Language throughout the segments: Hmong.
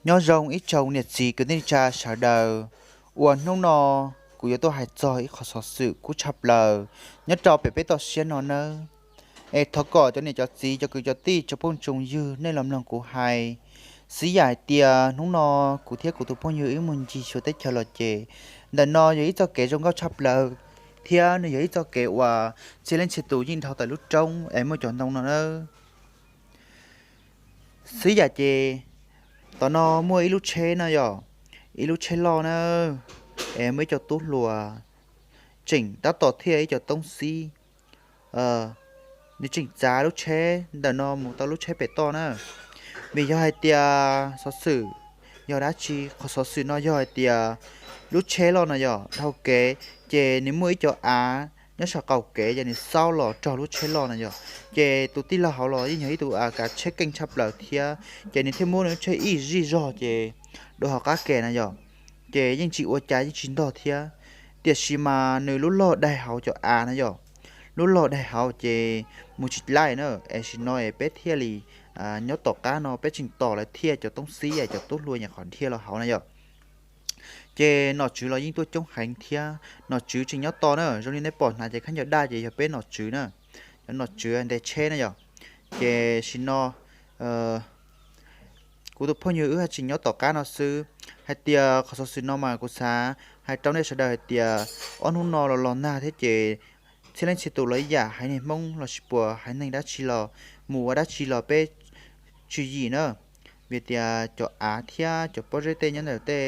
Nyob zoo ib tsoom niam txiv kwv tij neej tsa sawv daws, uas hnub no kuv yuav tuaj hais txog ib qho xov xwm kub tshaj plaws nyob rau pem peb toj siab no nawb. Es thov kom cov niam cov txiv cov kwv cov tij tsoom phooj tsoom ywg nej los mloog kuv hais. Xwv yam hais tias hnub no kuv thiab kuv tus phooj ywg wb mus ncig xyuas teb chaws los ces ntawm no yog ib txoj kev zoo nkauj tshaj plaws, thiab nws yog ib txoj kev uas txhia leej txhia tus yeej dhau tawm lub roob es muaj cov ntoo no nawb. Xwv yam ces tom no muaj ib lub tsheb no yog ib lub tsheb loj na, es muaj ib co tub hluas tseem tab tom thiaj ib co toob xib, nws tseem txav lub tsheb ntawm no mus tau lub tsheb pem toj na. Vim yog hais tias xov xwm yog dab tsi? Qhov xov xwm no yog hais tias lub tsheb loj no yog dhau kev, ces nws muaj ib co av nyob saum qaum kev ces nws xaub los rau lub tsheb loj no yog, ces tus tij laug hauv los yeej yog ib tug kav tsheb keej tshaj plaws thiab ces nws thiaj muab nws lub tsheb ib zij zog ces dua hauv qab ke na yog, ces yeej tsis ua cas yeej tsis ntog thiab. Tiam sis mas nws lub log daig hauv cov av na yog, lub log daig hauv ces mus tsis laij na, es sim no es peb thiaj li nyob tom qab no peb tseem tos lawv thiaj cov toob xib es cov tub hluas nyuam qhuav dhia los hauv na yog. Ces nom tswv los yeej tuaj coob heev thiab, nom tswv tseem nyob tos na, zoo li nej pom hnav ces khaub ncaws daj ces yog peb nom tswv na, cov nom tswv ntes tsheb na yog. Ces sim no kuv tus phooj ywg wb haj tseem nyob tom qab no xwb. Hais tias qhov xov xwm no mas kuv xav hais rau nej sawv daws hais tias ob hnub no los los nag thiab ces txhia leej txhia tus los ib yam haiv neeg Hmoob los sis puas haiv neeg dab tsi los mus ua dab tsi los peb tswm yim na. Vim tias cov av thiab cov pob zeb tej nyob ntawm tej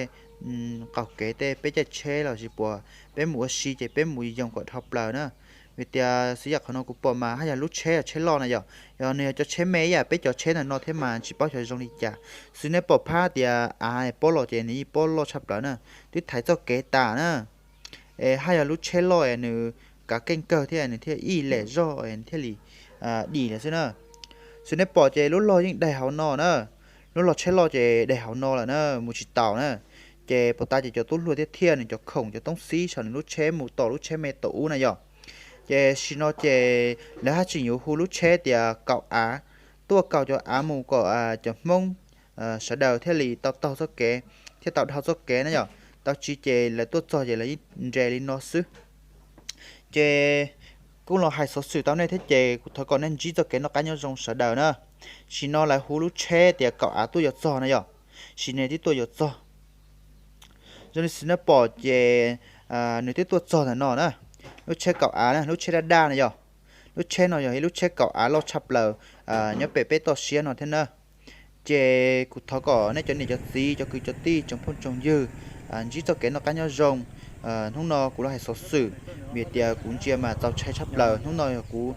qaum kev tej peb caij tsheb los sis puas peb mus ua si ces peb mus yoos kom dhau plaws na. Vim tias xwv yam qhov no kuv pom mas haj yog lub tsheb yog tsheb loj na yog, yog nws yog cov tsheb me ib yam peb cov tsheb ntawm no thiab mas tsis paub xyov zoo li cas. Xwv nej pom phab tias av pob los ces nws yeej pob loj tshaj plaws na, twb thaiv txoj kev tas na. Es haj yog lub tsheb loj es nws kav keej kawg thiab nws thiaj ib lem zog es nws thiaj li dim lawm xwb na. Xwv nej pom ces lub log yeej daig hauv no na, lub log tsheb loj ces daig hauv no lawm na, mus tsis taus na. Ces puas tas ces cov tub hluas thiaj thiaj nws cov khoom cov toob xib saum nws lub tsheb mus tom lub tsheb me tom ub na yog. Ces sim no ces lawv haj tseem yuav hu lub tsheb tias kaum av, tuaj kaum cov av mus kom cov Hmoob sawv daws thiaj li tau taug txoj kev, thiaj tau dhau txoj kev na yog. Tau tsis ces lawv tuaj txog ces lawv yeej nres li no xwb. Ces kuj los hais xov xwm tau nej thiab ces kuv thov kom nej ntsib txoj kev noj qab nyob zoo sawv daws na. Sim no lawv hu lub tsheb tias kaum av tuaj yuav txog na yog, sim no twb tuaj yuav txog. Zoo li xwv nej pom ces nws twb tuaj txog ntawm no na, lub tsheb kaum av na, lub tsheb daj daj na yog. Lub tsheb no yog ib lub tsheb kaum av loj tshaj plaws nyob pem peb toj siab no thiab na. Ces kuv thov kom nej cov niam cov txiv cov kwv cov tij tsoom phooj tsoom ywg ntsib txoj kev noj qab nyob zoo. Hnub no kuv los hais xov xwm, vim tias kuv ntsia mas txaus ntshai tshaj plaws. Hnub no yog kuv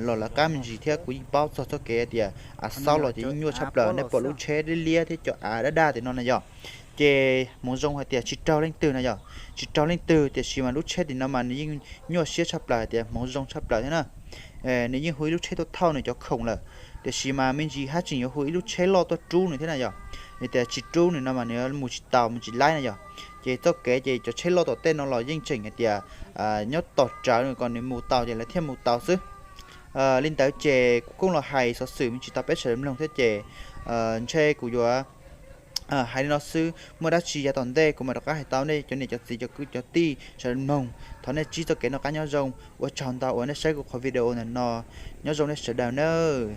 los lawv qab me ntsis thiab kuv yeej paub txog txoj kev tias av xaub los ces yeej nyuaj tshaj plaws. Nej pom lub tsheb liab liab thiab cov av daj daj tim no na yog. Ces hmoov zoo hais tias tsis raug leej twg na yog, tsis raug leej twg, tiam sis mas lub tsheb tim no mas nws yeej nyuaj siab tshaj plaws hais tias hmoov zoo tshaj plaws thiab na. Nws yeej hu ib lub tsheb tuaj thauj nws cov khoom lawm, tiam sis mas me ntsis haj tseem yuav hu ib lub tsheb loj tuaj rub nws thiab na yog. Vim tias tsis rub nws no mas nws mus tsis taus mus tsis laib na yog. Ces txoj kev ces cov tsheb loj tom tej no los yeej tseem hais tias nyob tos rawv nws kom nws mus tau ces lawv thiaj mus tau xwb. Li ntawd ces kuv kuj los hais xov xwm me ntsis tau peb sawv daws mloog thiab ces ntshe kuv yuav hais li no xwb, muaj dab tsi yav tom ntej kuv mam rov qab hais tau nej cov niam cov txiv cov kwv cov tij sawv daws mloog. Thov nej ntsib txoj kev noj qab nyob zoo, ua tsaug ntau uas nej saib kuv qhov video ntawm no. Nyob zoo nej sawv daws nawb.